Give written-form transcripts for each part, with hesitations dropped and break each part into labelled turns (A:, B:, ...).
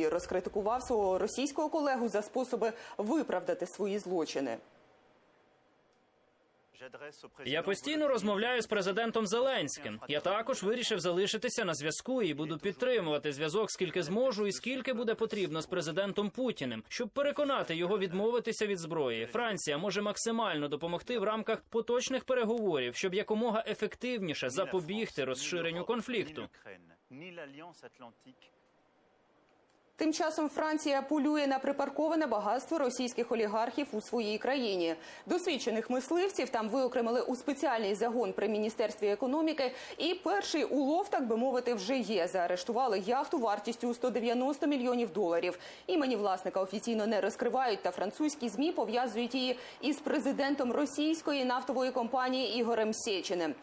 A: і розкритикував свого російського колегу за способи виправдати свої злочини.
B: Я постійно розмовляю з президентом Зеленським. Я також вирішив залишитися на зв'язку і буду підтримувати зв'язок скільки зможу і скільки буде потрібно з президентом Путіним, щоб переконати його відмовитися від зброї. Франція може максимально допомогти в рамках поточних переговорів, щоб якомога ефективніше запобігти розширенню конфлікту.
A: Тим часом Франція полює на припарковане багатство російських олігархів у своїй країні. Досвідчених мисливців там виокремили у спеціальний загон при міністерстві економіки. І перший улов, так би мовити, вже є. Заарештували яхту вартістю у 190 мільйонів доларів. Імені власника офіційно не розкривають, та французькі ЗМІ пов'язують її із президентом російської нафтової компанії Ігорем Сєчиним.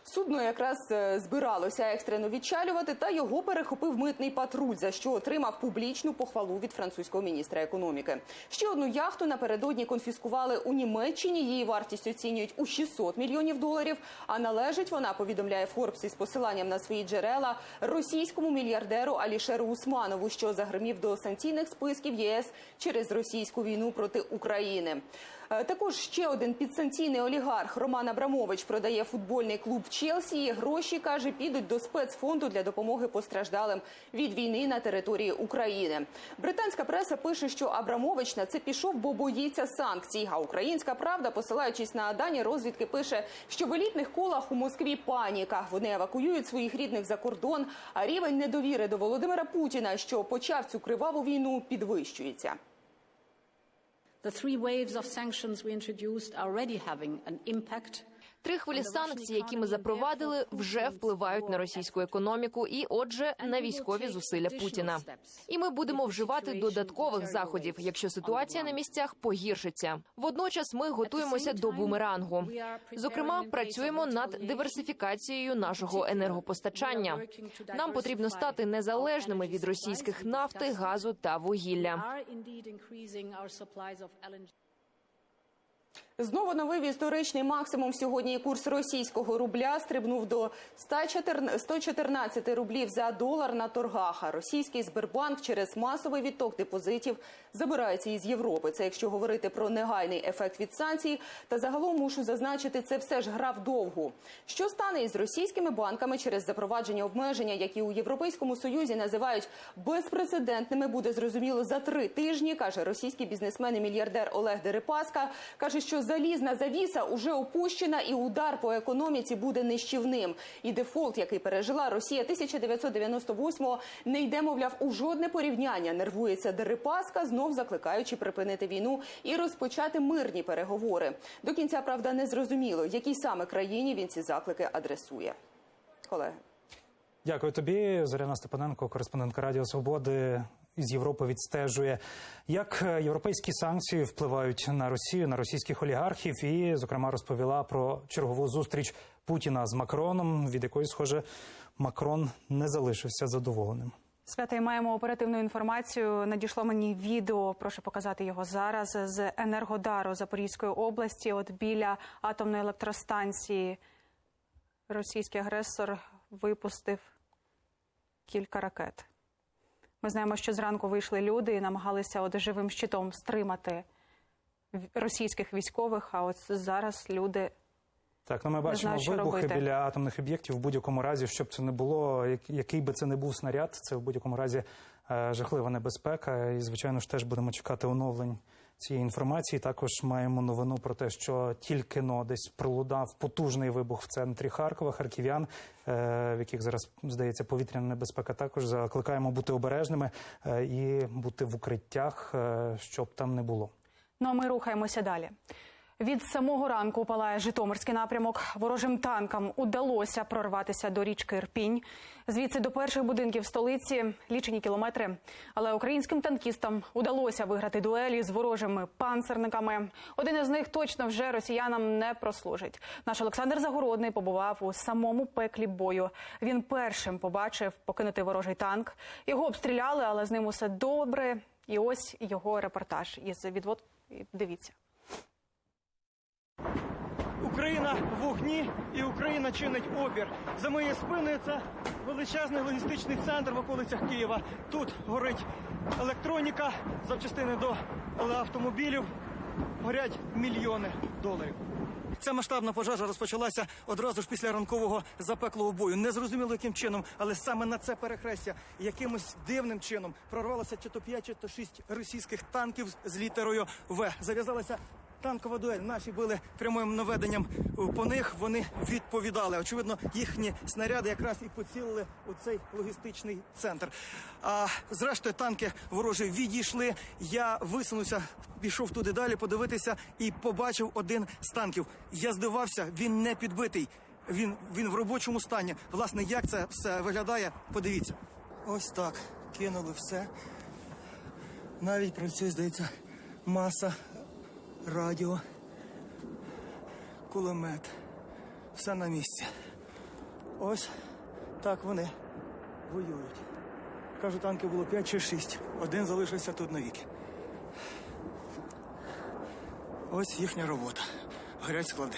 A: Судно якраз е, збиралося екстрено відчалювати, та його перехопив митний патруль, за що отримав публічну похвалу від французького міністра економіки. Ще одну яхту напередодні конфіскували у Німеччині. Її вартість оцінюють у 600 мільйонів доларів. А належить вона, повідомляє Форбс із посиланням на свої джерела, російському мільярдеру Алішеру Усманову, що загримів до санкційних списків ЄС через російську війну проти України. Е, Також ще один підсанкційний олігарх Роман Абрамович продає футбольний клуб Челсі. Гроші, каже, підуть до спецфонду для допомоги постраждалим від війни на території України. Британська преса пише, що Абрамович на це пішов, бо боїться санкцій. А українська правда, посилаючись на дані розвідки, пише, що в елітних колах у Москві паніка. Вони евакуюють своїх рідних за кордон. А рівень недовіри до Володимира Путіна, що почав цю криваву війну, підвищується.
C: The three waves of sanctions we introduced are already having an impact.
D: Три хвилі санкцій, які ми запровадили, вже впливають на російську економіку і, отже, на військові зусилля Путіна. І ми будемо вживати додаткових заходів, якщо ситуація на місцях погіршиться. Водночас ми готуємося до бумерангу. Зокрема, працюємо над диверсифікацією нашого енергопостачання. Нам потрібно стати незалежними від російських нафти, газу та вугілля.
C: Are indeed increasing our supplies of LNG.
A: Знову новий історичний максимум сьогодні і курс російського рубля стрибнув до 114 114 рублів за долар на торгах. А російський Сбербанк через масовий відток депозитів забирається із Європи. Це якщо говорити про негайний ефект від санкцій. Та загалом мушу зазначити, це все ж гра вдовгу. Що стане із російськими банками через запровадження обмеження, які у Європейському Союзі називають безпрецедентними, буде зрозуміло за три тижні, каже російський бізнесмен і мільярдер Олег Дерипаска. Каже, що залізна завіса уже опущена і удар по економіці буде нищівним. І дефолт, який пережила Росія 1998-го, не йде, мовляв, у жодне порівняння. Нервується Дерипаска, знов закликаючи припинити війну і розпочати мирні переговори. До кінця, правда, не зрозуміло, якій саме країні він ці заклики адресує. Колеги.
E: Дякую тобі, Зоряна Степаненко, кореспондентка Радіо Свободи із Європи відстежує, як е, європейські санкції впливають на Росію, на російських олігархів, і, зокрема, розповіла про чергову зустріч Путіна з Макроном, від якої, схоже, Макрон не залишився задоволеним.
F: Свята, і маємо оперативну інформацію. Надійшло мені відео, прошу показати його зараз, з Енергодару Запорізької області, от біля атомної електростанції. Російський агресор випустив кілька ракет. Ми знаємо, що зранку вийшли люди і намагалися от живим щитом стримати в- російських військових, а от зараз люди
E: Так, ну ми бачимо
F: знаю, що
E: вибухи
F: робити.
E: біля атомних об'єктів в будь-якому разі, щоб це не було, як- який би це не був снаряд, це в будь-якому разі е, жахлива небезпека. І, звичайно ж, теж будемо чекати оновлень цієї інформації. Також маємо новину про те, що тільки но десь пролунав потужний вибух в центрі Харкова, харків'ян, е, в яких зараз здається повітряна небезпека. Також закликаємо бути обережними е, і бути в укриттях, е, щоб там не було.
F: Ну а ми рухаємося далі. Від самого ранку палає Житомирський напрямок. Ворожим танкам удалося прорватися до річки Ірпінь. Звідси до перших будинків столиці лічені кілометри. Але українським танкістам удалося виграти дуелі з ворожими панцерниками. Один із них точно вже росіянам не прослужить. Наш Олександр Загородний побував у самому пеклі бою. Він першим побачив покинутий ворожий танк. Його обстріляли, але з ним усе добре. І ось його репортаж із відвод. Дивіться.
G: Україна в вогні і Україна чинить опір. За моєю спиною це величезний логістичний центр в околицях Києва. Тут горить електроніка, запчастини до автомобілів. Горять мільйони доларів. Ця масштабна пожежа розпочалася одразу ж після ранкового запеклого бою. Незрозуміло яким чином, але саме на це перехрестя якимось дивним чином прорвалося чи то 5, чи то 6 російських танків з літерою В. Зав'язалася танкова дуель. Наші били прямим наведенням по них. Вони відповідали. Очевидно, їхні снаряди якраз і поцілили у цей логістичний центр. А зрештою, танки ворожі відійшли. Я висунувся, пішов туди далі подивитися і побачив один з танків. Я здивався, він не підбитий. Він, він в робочому стані. Власне, як це все виглядає, подивіться. Ось так кинули все. Навіть працює, здається, маса, радіо, кулемет. Все на місці. Ось так вони воюють. Кажу, танків було 5 чи 6. Один залишився тут навіки. Ось їхня робота. Горять склади.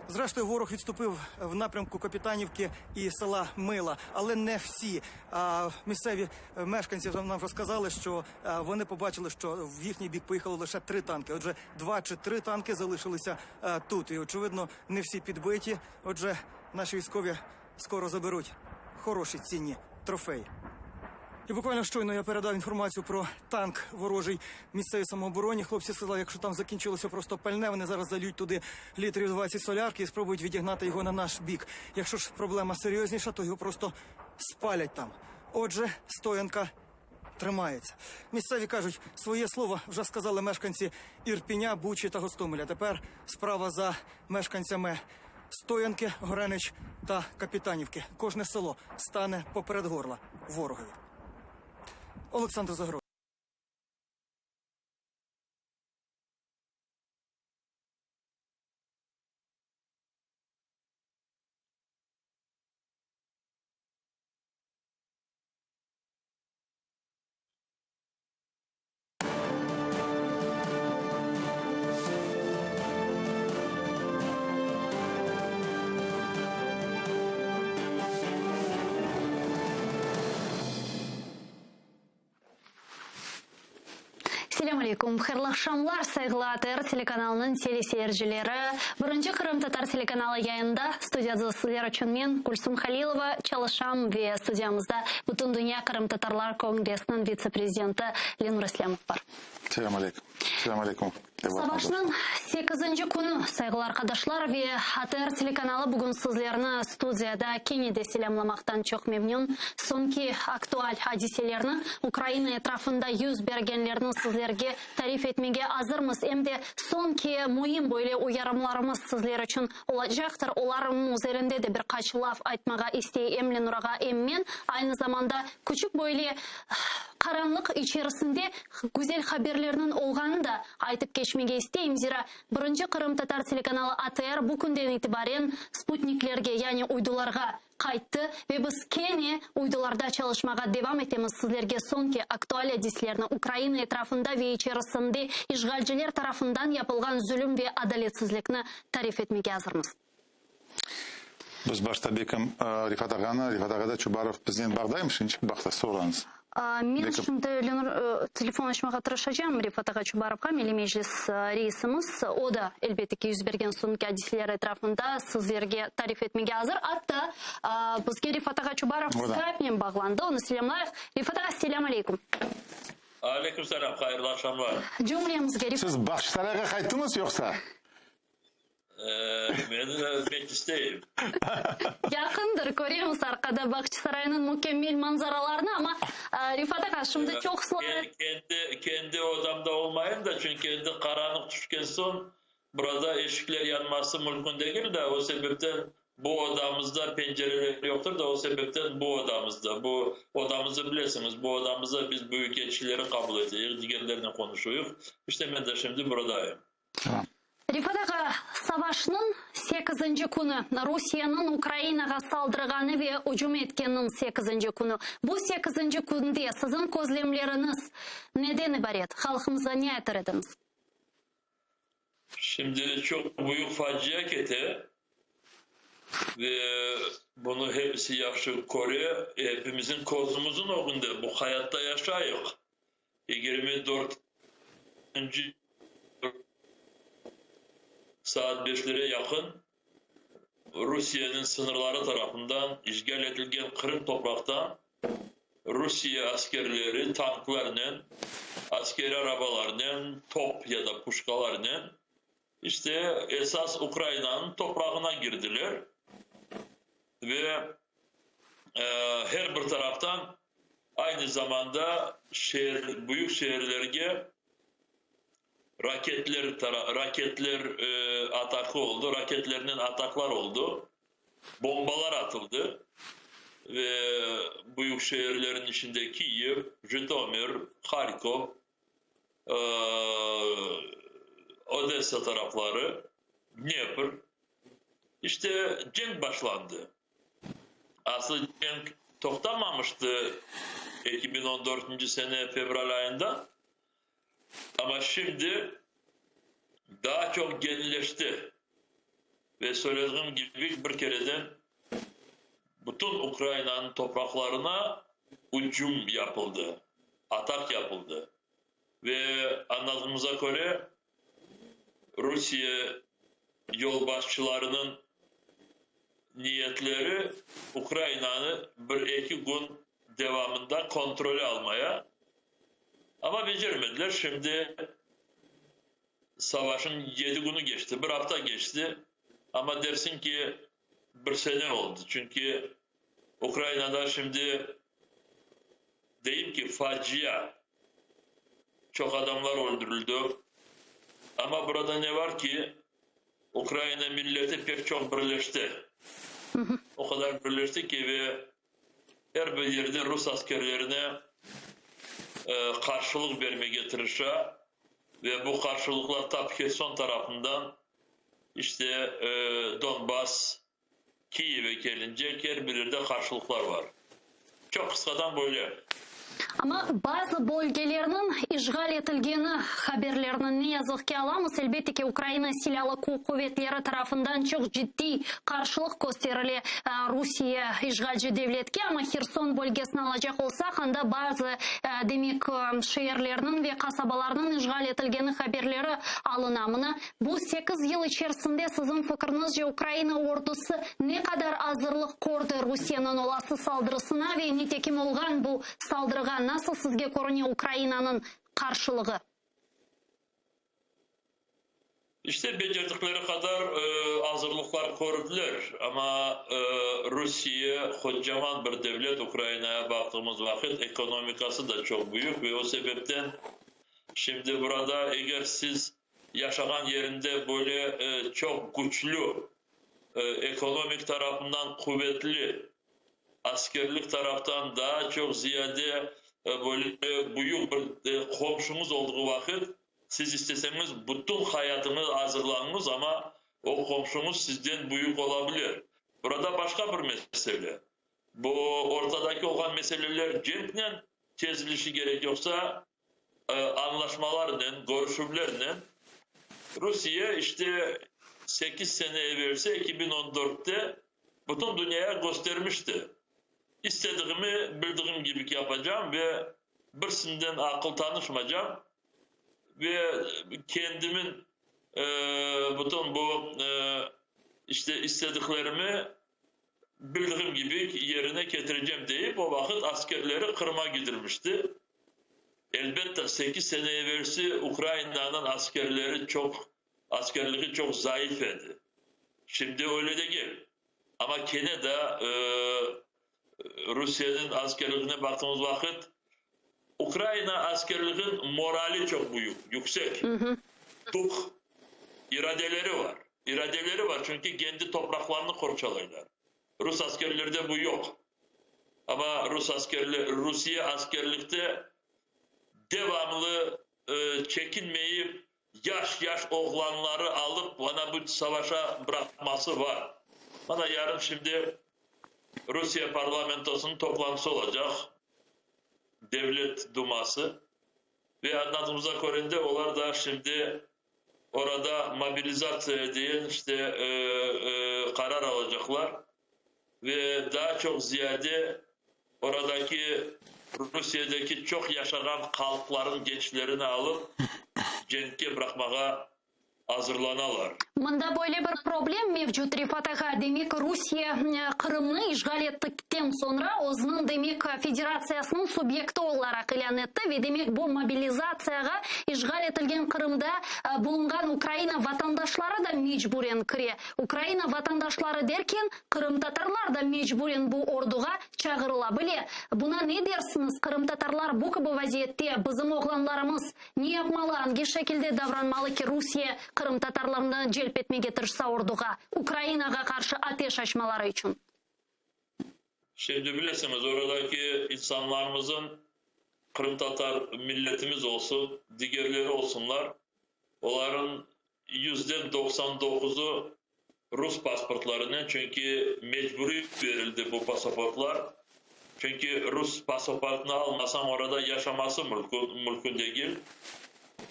G: Зрештою, ворог відступив в напрямку Капітанівки і села Мила, але не всі. А місцеві мешканці нам розказали, що е, вони побачили, що в їхній бік поїхало лише три танки. Отже, два чи три танки залишилися е, тут. І очевидно, не всі підбиті. Отже, наші військові скоро заберуть хороші цінні трофеї. І буквально щойно я передав інформацію про танк ворожий місцевій самообороні. Хлопці сказали, якщо там закінчилося просто пальне, вони зараз зальють туди літрів 20 солярки і спробують відігнати його на наш бік. Якщо ж проблема серйозніша, то його просто спалять там. Отже, стоянка тримається. Місцеві кажуть, своє слово вже сказали мешканці Ірпіня, Бучі та Гостомеля. Тепер справа за мешканцями Стоянки, Горенич та Капітанівки. Кожне село стане поперед горла ворогові. Олександр Загородній.
H: Selâm aleyküm, hayırlı aqşamlar, sayğılı ATR telekanalınıñ teleseyircileri. Birinci qırımtatar telekanalı yayında, studiyada sizler içün men, Gülsum Halilova, çalışam ve studiyamızda Bütündünya qırımtatarlar kongressiniñ vitse-prezidenti Lenur İslâmov bar.
I: Selâm aleyküm. Selâm aleyküm.
H: Savaşnıñ sekizinci künü, sayğılı arqadaşlar, ve ATR telekanalı bugün sizlerni studiyada kene de selâmlamaqtan çoq memnün. Soñki aktual adiselerni, Ukraina etrafında yüz bergenlerni sizlerge tarif etmege azırmız, em de soñki müim böyle uyarımlarımız sizler içün olacaqtır. Olarnıñ üzerinde de bir qaç laf aytmağa istey em Lenur ağa, em men. Aynı zamanda küçük böyle qaranlıq içerisinde güzel haberlerniñ olğanı da aytıp keçmege isteyim, zira birinci qırımtatar telekanalı ATR bu künden itibaren sputniklerge, yani uydularğa qayttı ve biz kene uydularda çalışmağa devam etemiz, sizlerge soñki aktual adislerni, Ukraina etrafında ve içerisinde işğalciler tarafından yapılğan zulüm ve adaletsizlikni tarif etmege azırmız.
I: Biz başta bekim Refat ağanı, Refat ağa da Çubarov biznen bağdaymı şimdi baqsa sorañız.
H: Men şimdi, Lenur, telefon açmağa tırışacağım Refat ağa Çubarovğa, Milliy Meclis reisimiz. O da, elbette ki, yüz bergen soñki adiseler etrafında sizlerge tarif etmege azır. Atta, bizge Refat ağa Çubarov Skypenen bağlandı, onı selâmlayıq. Refat ağa, selâm aleyküm.
J: Aleyküm selâm, hayırlı aqşamlar.
H: Cümlemizge.
I: Siz Bağçasarayğa qayttıñız yoqsa?
J: Men Meclisteyim.
H: Yaqındır, köremiz arqada Bağçasaraynıñ mükemmel manzaralarını, amma, Refat ağa, şimdi çoqusılar.
J: Kendi, kendi odamda olmayım da, çünki endi qaranlıq tüşken soñ, burada eşikler yanması mümkün degil de, o sebepten bu odamızda pencereler yoqtır da, o sebepten bu odamızda, bu odamıznı bilesiñiz, bu odamızda biz büyükelçileri qabul eteyik, digerlernen qonuşuyıq. İşte men de şimdi buradayım.
H: Refat ağa, savaşnıñ sekizinci künü, Rusiyeniñ Ukrainağa saldırğanı ve ücüm etkeniniñ sekizinci künü. Bu sekizinci künde siziñ közlemleriñiz neden ibaret? Halqımızğa ne aytır ediñiz?
J: Şimdi çoq büyük facia kete ve bunı hepisi yahşı köre, hepimizin közümizin ögünde bu hayatta yaşayıq. 24-nci saat beşlere yaqın Rusiyeniñ sıñırları tarafından işğal etilgen Qırım topraqtan Rusiye askerleri tanklarnen, askeriy arabalarnen, top ya da puşkalarnen işte esas Ukrainanıñ toprağına girdiler ve her bir taraftan aynı zamanda şeer, büyük şeerlerge Raketler raketler atakı oldı, raketlernen ataklar oldı, bombalar atıldı ve büyük şeerlerniñ içinde Kiyev, Jıtomir, Harkov, Odessa tarafları, Dnepr, işte cenk başlandı. Aslı cenk toqtamamıştı 2014-nci sene fevral ayında. Amma şimdi daa çoq genleşti ve söylediğim kibi bir kereden bütün Ukrainanıñ topraqlarına ücüm yapıldı, atak yapıldı. Ve añladığımıza köre, Rusiye yolbaşçılarınıñ niyetleri Ukrainanı bir-eki kün devamında kontrole almaya, amma becermediler. Şimdi savaşıñ yedi künü keçti, bir afta keçti, amma dersiñ ki, bir sene oldı. Çünki Ukrainada şimdi, deyim ki, facia, çoq adamlar öldürildi. Amma burada ne var ki, Ukraina milleti pek çoq birleşti. O qadar birleşti ki, ve er bir yerde rus askerlerine qarşılıq bermege tırışa ve bu qarşılıqlar tap Herson tarafından, işte, Donbass, Kiyevge kelincek er bir yerde qarşılıqlar bar. Çoq qısqadan böyle.
H: Amma bazı bölgelerniñ işğal etilgeni haberlerini ne yazıq ki alamız. Elbette ki, Ukraina Silâlı quvetleri tarafından çoq ciddiy qarşılıq kösterile Rusiye işğalci devletke. Amma Herson bölgesini alacaq olsaq, anda bazı, demek, şeerlerniñ ve qasabalarnıñ işğal etilgeni haberleri alına. Mına Bu sekiz yıl içerisinde siziñ fikriñizce Ukraina ordusı ne qadar azırlıq kördi Rusiyeniñ olası saldırısına ve nitekim olğan bu saldırığa nasıl sizge körüne Ukrainanıñ qarşılığı?
J: İşte becerdikleri qadar azırlıqlar kördiler, amma Rusiye qocaman bir devlet, Ukrainaya baqtığımız vaqıt ekonomikası da çoq büyük ve o sebepten şimdi burada eger siz yaşağan yerinde böyle çoq küçlü, ekonomik tarafından quvetli, askerlik taraftan daa çoq ziyade böyle büyük bir qomşuñız olduğu vaqıt, siz isteseñiz bütün hayatıñız azırlanıñız, amma o qomşuñız sizden büyük ola bilir. Burada başqa bir mesele. Bu ortadaki olğan meseleler cenknen çezilişi kerek yoqsa, añlaşmalarnen, körüşüvlernen Rusiye işte sekiz sene evelsi, 2014-te bütün dünyaya köstermişti, İstediğimi bildiğim kibi yapacağım ve birisinden aqıl tanışmacam ve kendimin bütün bu işte istediklerimi bildiğim kibi yerine ketirecem deyip, o vaqıt askerleri Qırıma gidirmişti. Elbette, sekiz sene evelsi Ukrainanıñ askerleri çoq, askerligi çoq zayıf edi. Şimdi öyle degil. Amma kene de Rusiyeniñ askerligine baqtığımız vaqıt, Ukraina askerliginiñ morali çoq büyük, yüksek. Duh, iradeleri bar. İradeleri bar, çünki kendi topraqlarını qorçalaylar. Rus askerlerde bu yoq. Amma rus askerli, Rusiye askerlikte devamlı çekinmeyip, yaş-yaş oğlanları alıp, mana bu savaşa bıraqması bar. Mana yarın şimdi Rusiye parlamentosınıñ toplantısı olacaq, Devlet duması, ve añladığımıza köre de olar da şimdi. Orada mobilizatsiya diyen işte qarar alacaqlar ve daa çoq ziyade oradaki Rusiyedeki çoq yaşağan halqların gençlerini alıp cenkke bıraqmağa azırlanalar.
H: Mında böyle bir problem mevcut, Refat ağa, demek, Rusiye Qırımnı işğal ettikten soñra özüniñ, demek, federatsiyasınıñ subyekti olaraq ilân etti ve, demek, bu mobilizatsiyağa işğal etilgen Qırımda bulunğan Ukraina vatandaşları da mecburen kire. Ukraina vatandaşları derken, qırımtatarlar da mecburen bu orduğa çağırıla bile. Buna ne dersiñiz, qırımtatarlar bu kibi vaziyette, bizim oğlanlarımız, Ne yapmalı, angi şekilde davranmalı ki, Rusiye qırımtatarlarnı celp etmege tırışsa orduğa, Ukrainağa qarşı ateş açmaları içün?
J: Şimdi bilesiñiz, oradaki insanlarımızın, qırımtatar milletimiz olsun, digerleri olsunlar, olarıñ yüzden 99-ı rus pasportlarınen, çünki mecburiy berildi bu pasaportlar, çünki rus pasaportını almasañ, orada yaşaması mümkün degil.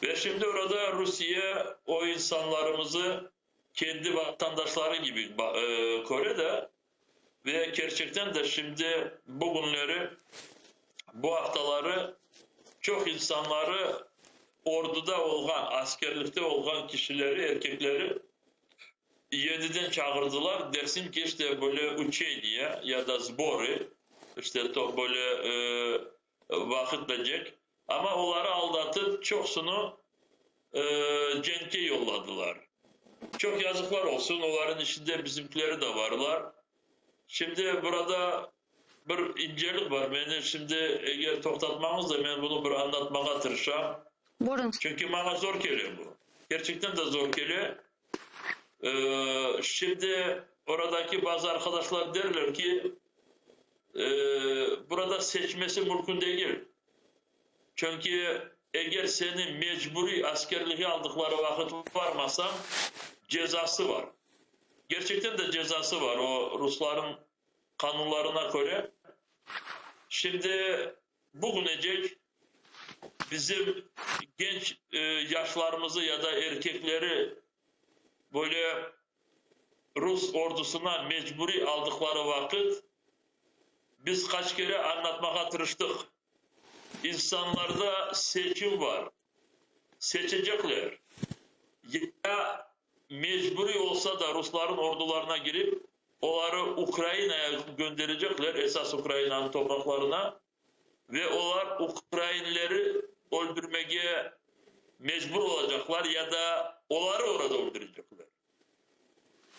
J: Ve şimdi orada Rusiye o insanlarımızı kendi vatandaşları kibi köre de, ve kerçekten de şimdi bu künleri, bu aftaları çoq insanları orduda olğan, askerlikte olğan kişileri, erkekleri yeniden çağırdılar, dersin ki, işte böyle uçeniye ya da sborı, işte böyle vaqıt becek, amma oları aldatıp çoqsunu cenkke yolladılar. Çoq yazıqlar olsun, olarıñ içinde bizimkileri de barlar. Şimdi burada bir incelik bar, meni şimdi eger toqtatmañız da, men bunı bir añlatmağa tırışam.
H: Buyurıñız.
J: Çünki maña zor kele bu. Kerçekten de zor kele. Şimdi oradaki bazı arqadaşlar derler ki, burada seçmesi mümkün degil. Çünki eger seni mecburiy askerliğe aldıqları vaqıt barmasañ, cezası bar. Gerçekten de cezası bar o rusların qanunlarına köre. Şimdi bugünecek bizim genç yaşlarımızı ya da erkekleri böyle rus ordusına mecburiy aldıqları vaqıt biz qaç kere añlatmağa tırıştıq. İnsanlarda seçim bar. Seçecekler. Ya mecburiy olsa da rusların ordularına girip, oları Ukrainaya gönderecekler, esas Ukrainanıñ topraqlarına, ve olar ukrainleri öldürmege mecbur olacaqlar ya da oları orada öldürecekler.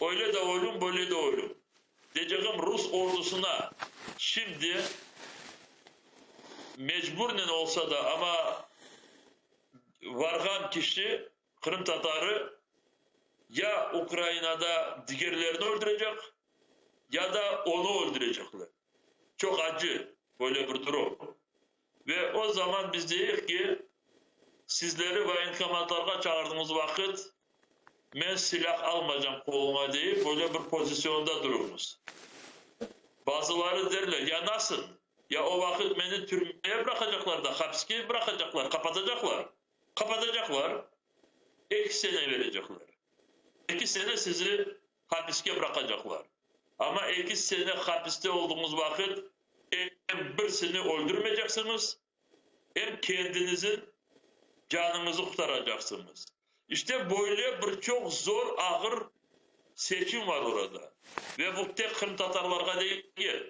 J: Öyle de ölüm, böyle de ölüm. Deycegim, rus ordusına şimdi mecburnen olsa da, amma varğan kişi, qırımtatarı, ya Ukrainada digerlerini öldürecek, ya da onı öldürecekler. Çoq acı böyle bir durum. Ve o zaman biz deyik ki, sizleri voyenkomatlarğa çağırdığımız vaqıt, men silâh almaycam qoluma deyip, böyle bir pozisyonda dururmız. Bazıları derler, ya nasıl? Ya o vaqıt meni türmeye bıraqacaqlar da, hapiske bıraqacaqlar, qapatacaqlar. Qapatacaqlar, eki sene verecekler. Eki sene sizi hapiske bıraqacaqlar. Amma eki sene hapiste olduğıñız vaqıt em birisini öldürmeyceksiñiz, em kendinizin canıñızı qurtaracaqsıñız. İşte böyle bir çoq zor, ağır seçim var orada. Ve bu tek qırımtatarlarğa degil,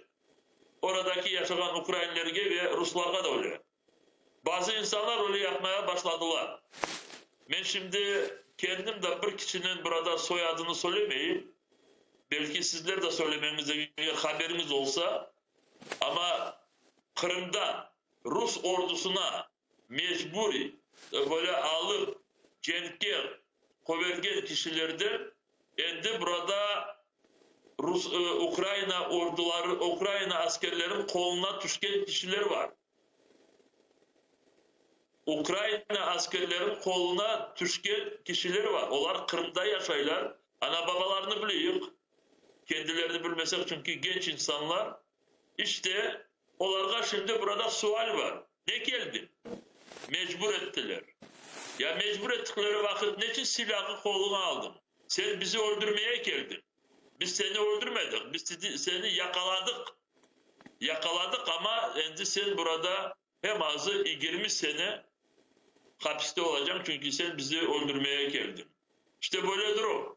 J: oradaki yaşağan ukrainlerge ve ruslarğa da öyle. Bazı insanlar öyle yapmaya başladılar. Men şimdi kendim de bir kişinin burada soyadını söylemeyim, belki sizler de söylemeñiz eger haberiñiz olsa, amma Qırımdan rus ordusına mecburiy böyle alıp cenkke qovergen kişilerden endi burada rus Ukraina orduları, Ukraina askerleriniñ qoluna tüşken kişiler bar. Ukraina askerleriniñ qoluna tüşken kişiler bar, olar Qırımda yaşaylar, ana-babalarını bileyik, kendilerini bilmesek, çünki genç insanlar. İşte, olarğa şimdi burada sual bar, ne keldi? Mecbur ettiler. Ya mecbur ettikleri vaqıt neçün silâğı qoluña aldıñ? Sen bizi öldürmeye keldiñ. Biz seni öldürmedik, biz seni yaqaladıq. Yaqaladıq, amma endi sen burada em azı 20 sene hapiste olacañ, çünki sen bizi öldürmeye keldiñ. İşte böyle durum.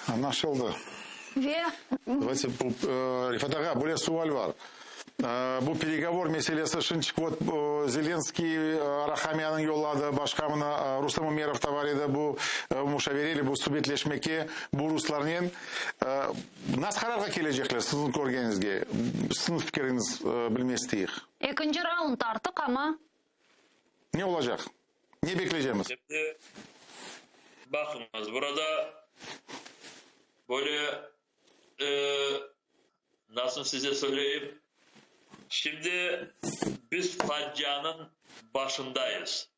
I: Añlaşıldı.
H: Ve.
I: Давайте, bu, Refat ağa, böyle sual bar. Bu peregovor meselesi şınçıq vot Zelenskiy Arahamiyanıñ yolladı, başqa mına Rustem Umerov da bar edi bu muşavereli, bu subetleşmege bu ruslarnen. Nasıl qararğa kelecekler siziñ körgeniñizge? Siziñ fikiriñiz bilmek isteyik.
H: Ekinci raund artıq, amma.
I: Ne olacaq? Ne bekleycemiz?
J: Şimdi baqıñız, burada böyle, nasıl size söyleyim, şimdi biz facianıñ başındayız,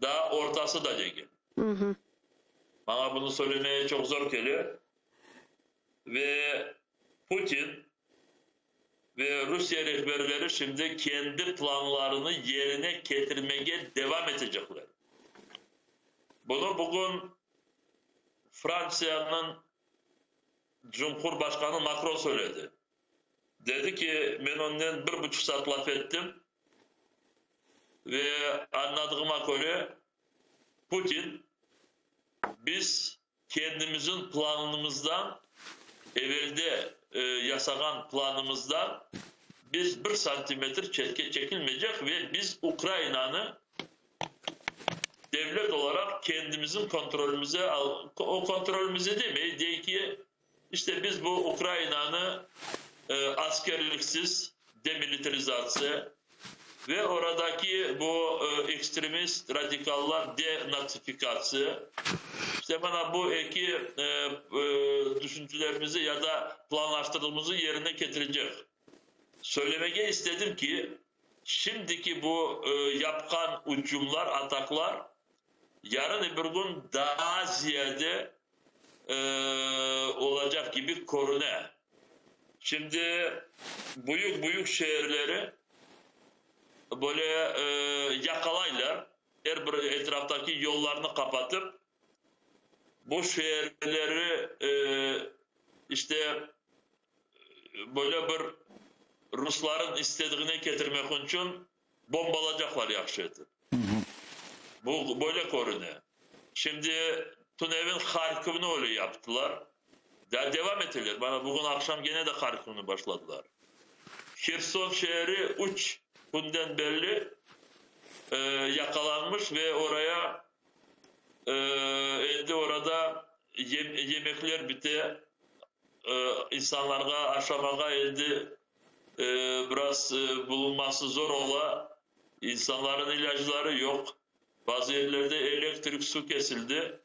J: daa ortası da degil. Maña bunı söylemeye çoq zor kele ve Putin ve Rusiye rehberleri şimdi kendi planlarını yerine ketirmege devam etecekler. Bunı bugün Frantsiyanıñ Cumhurbaşqanı Makron söyledi. Dedi ki, men onnen bir buçuq saat laf ettim ve añladığıma köre, Putin biz Kendimizin planımızdan, evelde yasağan planımızdan biz bir santimetr çetke çekilmeycek ve biz Ukrainanı devlet olaraq kendimizin kontrolümüze al, o kontrolümüze demey, dey ki, işte biz bu Ukrainanı askerliksiz, demilitarizatsiya, ve oradaki bu ekstremist radikallar denatsifikatsiya, işte mana bu eki düşüncelerimizi ya da planlaştırdığımızı yerine ketirecek. Söylemege istedim ki, şimdiki bu yapqan ucumlar, ataklar yarın öbür kün daa ziyade olacaq kibi körüne. Şimdi büyük-büyük şeerleri böyle yaqalaylar, er bir etraftaki yollarnı qapatıp, bu şeerleri işte böyle bir rusların istediğine ketirmek içün bombalacaqlar yahşı etip. Bu böyle körüne. Şimdi tünevin Harkovnı öyle yaptılar. Daa devam eteler. Mana bugün aqşam kene de Harkovnı başladılar. Herson şeeri üç künden berli yaqalanmış ve oraya endi orada yemekler bite, insanlarğa aşamağa endi biraz bulunması zor ola, insanların ilâcları yoq, bazı yerlerde elektrik, su kesildi.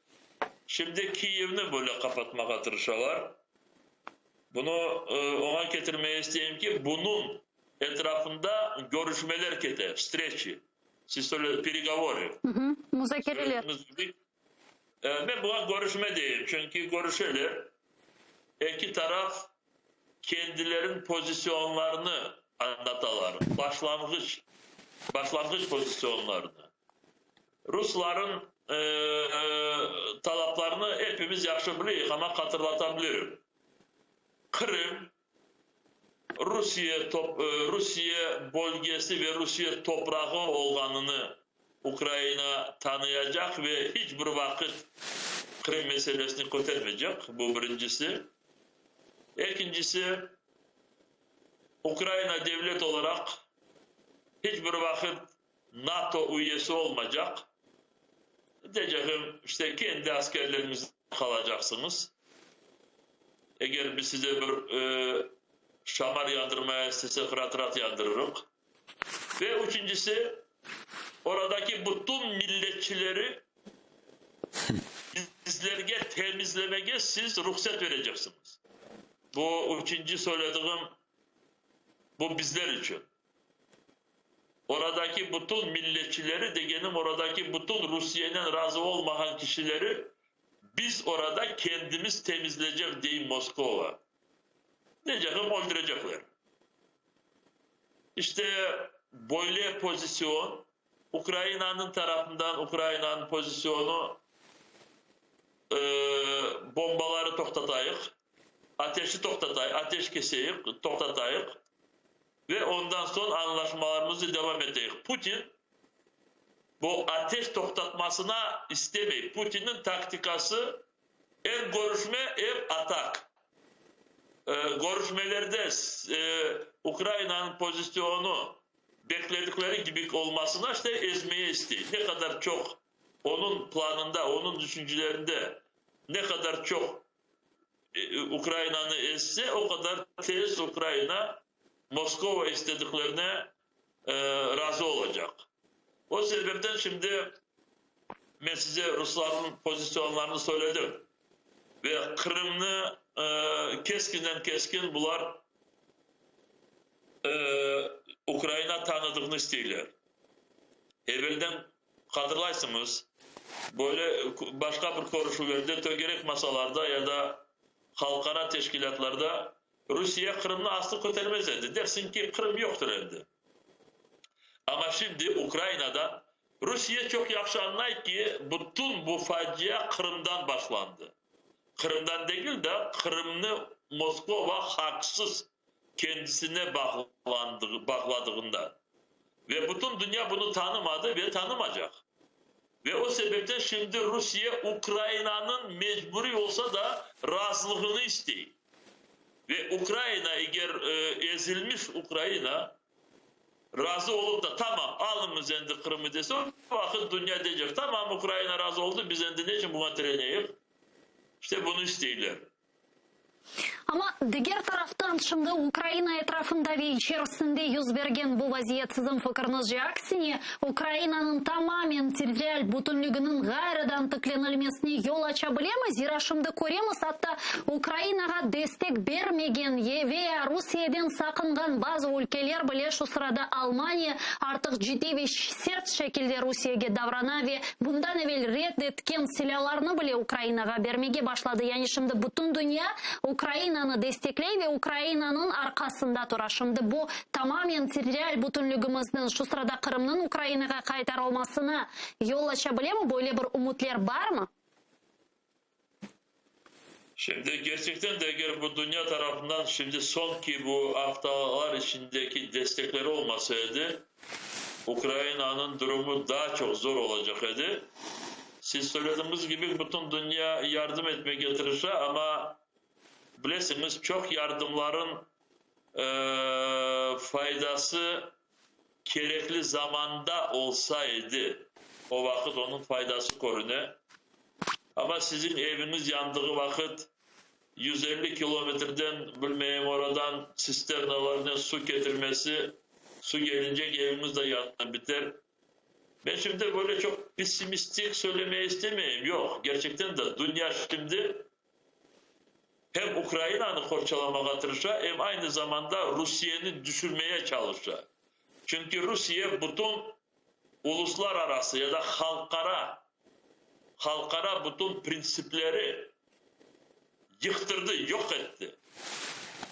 J: Şimdi Kiyevni böyle qapatmağa tırışalar. Bunı oña ketirmege isteyim ki, bunıñ etrafında körüşmeler kete, vstreçi, siz söyle, peregovorı.
H: Muzakereler.
J: Men buña körüşme deyim, çünki körüşeler, eki taraf kendileriniñ pozisyonlarını añlatalar, başlanğıç, başlanğıç pozisyonlarını. Rusların talaplarını epimiz yahşı bileyik, amma hatırlata bilirim. Qırım, Rusiye Rusiye bölgesi ve Rusiye toprağı olğanını Ukraina tanıyacaq ve hiç bir vaqıt Qırım meselesini kötermeycek, bu birincisi. Ekincisi, Ukraina devlet olaraq hiç bir vaqıt NATO üyesi olmaycaq. Deycegim, işte kendi askerleriñiznen qalacaqsıñız. Eger biz size bir şamar yandırmaya istesek, rat-rat yandırırıq. Ve üçüncisi, oradaki bütün milletçileri bizlerge temizlemege siz ruhset bereceksiñiz. Bu üçünci söylediğim, bu bizler içün. Oradaki bütün milletçileri, degenim, oradaki bütün Rusiyenen razı olmağan kişileri biz orada kendimiz temizlecek, dey Moskova. Deycegim, öldürecekler. İşte, böyle pozisyon. Ukrainanıñ tarafından Ukrainanıñ pozisyonu bombaları toqtatayıq, ateşi toqtatayıq, ateş keseyik, toqtatayıq ve ondan soñ añlaşmalarımıznı devam eteyik. Putin bu ateş toqtatmasına istemey. Putinniñ taktikası em körüşme, em atak. Körüşmelerde Ukrainanıñ pozisyonu bekledikleri kibi olmasına işte ezmeye istey. Ne qadar çoq onıñ planında, onıñ düşüncelerinde ne qadar çoq Ukrainanı ezse, o qadar tez Ukraina Moskova istediklerine razı olacaq. O sebepten şimdi men size ruslarnıñ pozisyonlarını söyledim ve Qırımnı keskinden keskin bular Ukraina tanıdığını isteyler. Evelden hatırlaysıñız, böyle başqa bir körüşüvlerde, tögerek masalarda ya da halqara teşkilâtlarda Rusiye Qırımnı aslı kötermez edi, dersiñ ki, Qırım yoqtır endi. Amma şimdi Ukrainada Rusiye çoq yahşı añlay ki, bütün bu facia Qırımdan başlandı. Qırımdan degil de, Qırımnı Moskova haqsız kendisine bağladığından. Ve bütün dünya bunı tanımadı ve tanımacaq. Ve o sebepten şimdi Rusiye Ukrainanıñ mecburiy olsa da razılığını istey. Ve Ukraina, eger ezilmiş Ukraina razı olıp da tamam, alıñız endi Qırımı dese, o vaqıt dünya deycek, tamam, Ukraina razı oldı, biz endi ne içün buña tireneyik? İşte bunı isteyler.
H: Amma diger taraftan, şimdi Ukraina etrafında ve içerisinde yüz bergen bu vaziyet siziñ fikriñizce aksine, Ukrainanıñ tamamen territorial bütünliginiñ ğayrıdan tiklenilmesine yol aça bilemi? Zira şimdi köremiz, atta Ukrainağa destek bermegen ve ya Rusiyeden saqınğan bazı ülkeler bile, şu sırada Almaniya, artıq ciddiy ve sert şekilde Rusiyege davrana ve bundan evel red etken silâlarnı bile Ukrainağa bermege başladı. Yani şimdi bütün dünya Ukrainanı destekley ve Ukrainanıñ arqasında tura. Şimdi bu tamamen territorial bütünligimizniñ, şu sırada Qırımnıñ Ukrainağa qaytarılmasına yol aça bilemi? Böyle bir ümütler barmı?
J: Şimdi kerçekten de eger bu dünya tarafından şimdi soñki bu aftalar içindeki destekler olmasa edi, Ukrainanıñ durumu daa çoq zor olacaq edi. Siz söylediñiz kibi, bütün dünya yardım etmege tırışa, amma bilesiñiz, çoq yardımların faydası kerekli zamanda olsa edi, o vaqıt onıñ faydası körüne. Amma siziñ eviñiz yandığı vaqıt 150 kilometrden, bilmeyim, oradan tsisternalarnen su ketirmesi, su kelincek eviñiz de yanıp biter. Men şimdi böyle çoq pessimistik söylemeye istemeyim, yoq, kerçekten de dünya şimdi hem Ukrainanı qorçalamağa tırışa, em aynı zamanda Rusiyeni düşürmeye çalışa. Çünki Rusiye bütün uluslararası ya da halqara halqara bütün printsipleri yıqtırdı, yoq etti,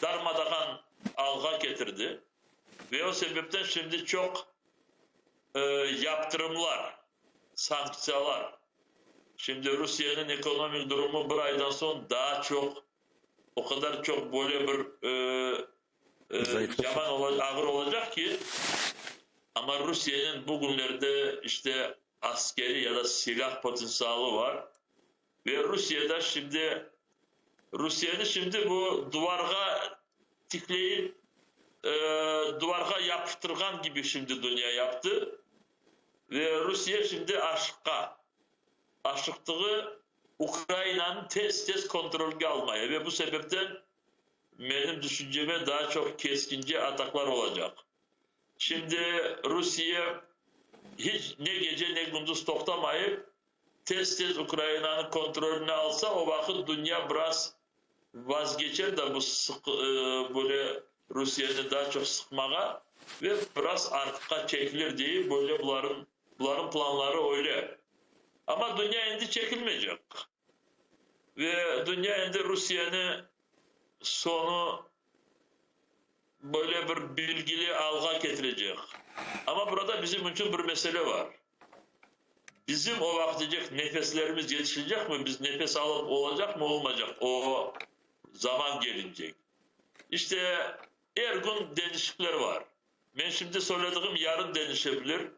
J: darmadağan alğa ketirdi ve o sebepten şimdi çoq yaptırımlar, sanktsiyalar. Şimdi Rusiyeniñ ekonomik durumu bir aydan soñ daa çoq, o qadar çoq böyle bir yaman, ağır olacaq ki, amma Rusiyeniñ bugünlerde işte askeriy ya da silâh potentsialı var ve Rusiyede şimdi, Rusiyeni şimdi bu duvarğa tikleyip, duvarğa yapıştırğan kibi şimdi dünya yaptı ve Rusiye şimdi aşıqa, aşıqtığı Ukrainanı tez-tez kontrolge almaya ve bu sebepten menim düşünceme daa çoq keskince ataklar olacaq. Şimdi Rusiye hiç ne gece, ne gündüz toqtamayıp, tez-tez Ukrainanı kontroline alsa, o vaqıt dünya biraz vazgeçer de bu sıq böyle Rusiyeni daa çoq sıqmağa ve biraz artqa çekilir deyip, böyle buların buların planları öyle. Amma dünya endi çekilmeycek. Ve dünya endi Rusiyeni soñu. böyle bir bilgili alğa ketirecek. Amma burada bizim içün bir mesele bar. Bizim o vaqıtecek nefeslerimiz yetişecek mi, biz nefes alıp olacaq mı, olmaycaq o zaman kelincek. İşte, er kün deñişikler bar. Men şimdi söylediğim yarın deñişe bilir.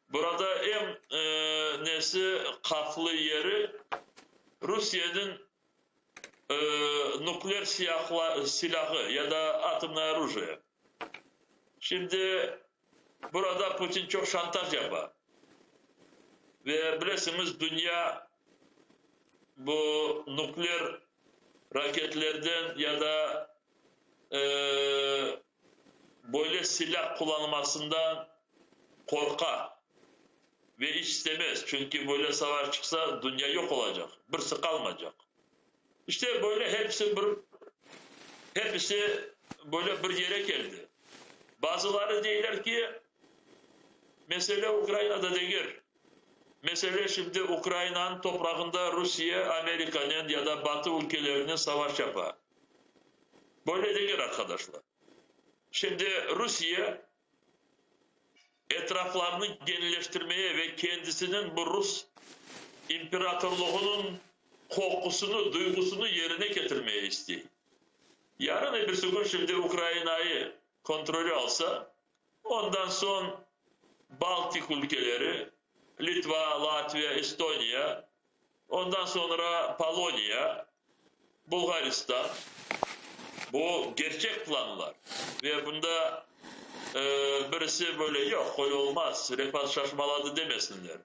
J: Burada em nesi qaflı yeri Rusiyeniñ nukleer silahı ya da atomnoye orujiye. Şimdi burada Putin çoq şantaj yapa. Ve bilesiñiz, dünya bu nukleer raketlerden ya da böyle silâ qullanmasından qorqa ve iç istemez, çünki böyle savaş çıqsa, dünya yoq olacaq, birisi qalmaycaq. İşte, böyle hepsi bir, hepisi böyle bir yere keldi. Bazıları deyler ki, mesele Ukrainada degil, mesele şimdi Ukrainanıñ toprağında Rusiye Amerikanen ya da Batı ülkelerinen savaş yapa. Böyle degil, arqadaşlar. Şimdi Rusiye etraflarını genleştirmeye ve kendisiniñ bu rus imperatorluğınıñ qoqusını, duyğusını yerine ketirmeye istey. Yarın ebirsi kün şimdi Ukrainayı kontrolü alsa, ondan soñ Baltik ülkeleri, Litva, Latviya, Estoniya, Ondan soñra Poloniya, Bulğaristan, bu gerçek planlar ve bunda birisi böyle yoq, öyle olmaz, Refat şaşmaladı demesinler.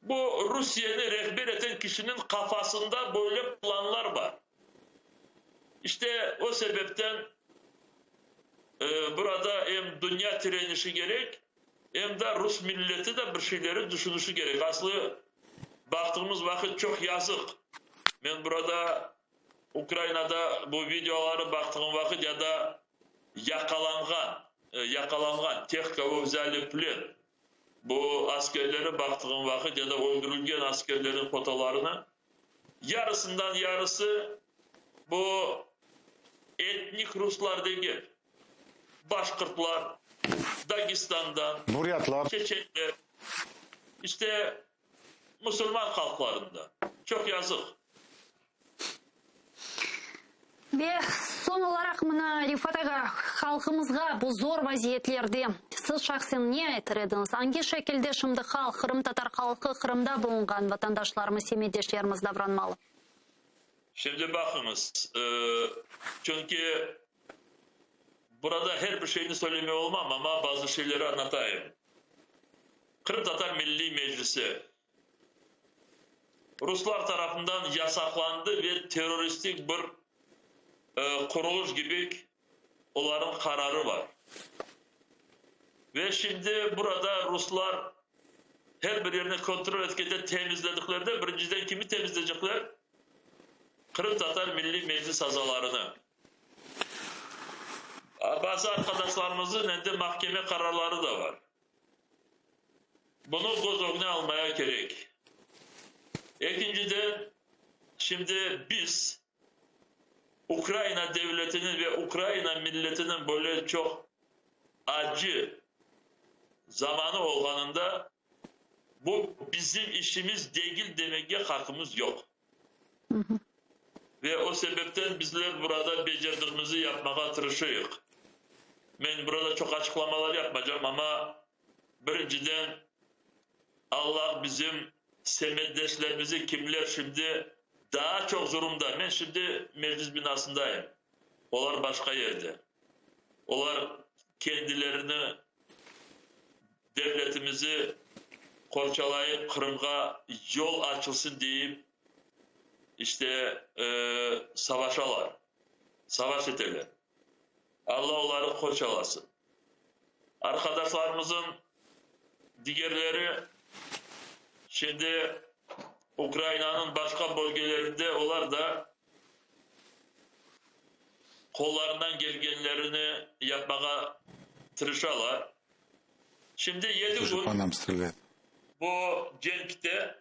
J: Bu Rusiyeni rehber eten kişiniñ qafasında böyle planlar bar. İşte o sebepten burada em dünya tirenişi kerek, Em de rus milleti de bir şeyleri düşünüşi kerek. Aslı, baqtığımız vaqıt çoq yazıq. Men burada Ukrainada bu videoları baqtığım vaqıt ya da yaqalanğan, yaqalanğan, teh, kogo vzâli v plen, bu askerleri baqtığım vaqıt ya da öldürilgen askerlerniñ fotolarını, yarısından yarısı bu etnik ruslar degil. Başqırtlar, Dagestandan,
I: Buryatlar.
J: Çeçenler, işte musulman halqlarından. Çoq yazıq.
H: Ve soñ olaraq mına, Refat ağa, halqımızğa bu zor vaziyetlerde siz şahsen ne aytır ediñiz? Angi şekilde şimdi halq, qırımtatar halqı, Qırımda bulunğan vatandaşlarımız, semetdeşlerimiz davranmalı?
J: Şimdi baqıñız, çünki Burada her bir şeyni söylemey olmam, amma bazı şeyleri añlatayım. Qırımtatar Milliy Meclisi ruslar tarafından yasaqlandı ve terroristik bir quruluş kibi olarnıñ qararı bar. Ve şimdi burada ruslar her bir yerni kontrol etkende temizlediklerinde birinciden kimi temizleycekler? Qırımtatar Milliy Meclis azalarını. Bazı arqadaşlarımıznıñ endi mahkeme qararları da bar. Bunı köz ögüne almaya kerek. Ekinciden, şimdi biz Ukraina devletiniñ ve Ukraina milletiniñ böyle çoq acı zamanı olğanında bu bizim işimiz degil demege haqqımız yoq. Ve o sebepten bizler burada becerdigimizi yapmağa tırışıyıq. Men burada çoq açıqlamalar yapmacam, amma birinciden Allah bizim semetdeşlerimizi, kimler şimdi daa çoq zurumda, men şimdi Meclis binasındayım, olar başqa yerde, olar kendilerini, devletimizi qorçalayıp, Qırımğa yol açılsın deyip, işte, savaşalar, savaş eteler. Alla oları qorçalasın. Arqadaşlarımızın digerleri şimdi Ukrainanıñ başqa bölgelerinde, olar da qollarından kelgenlerini yapmağa tırışalar. Şimdi yedi kün bu cenkte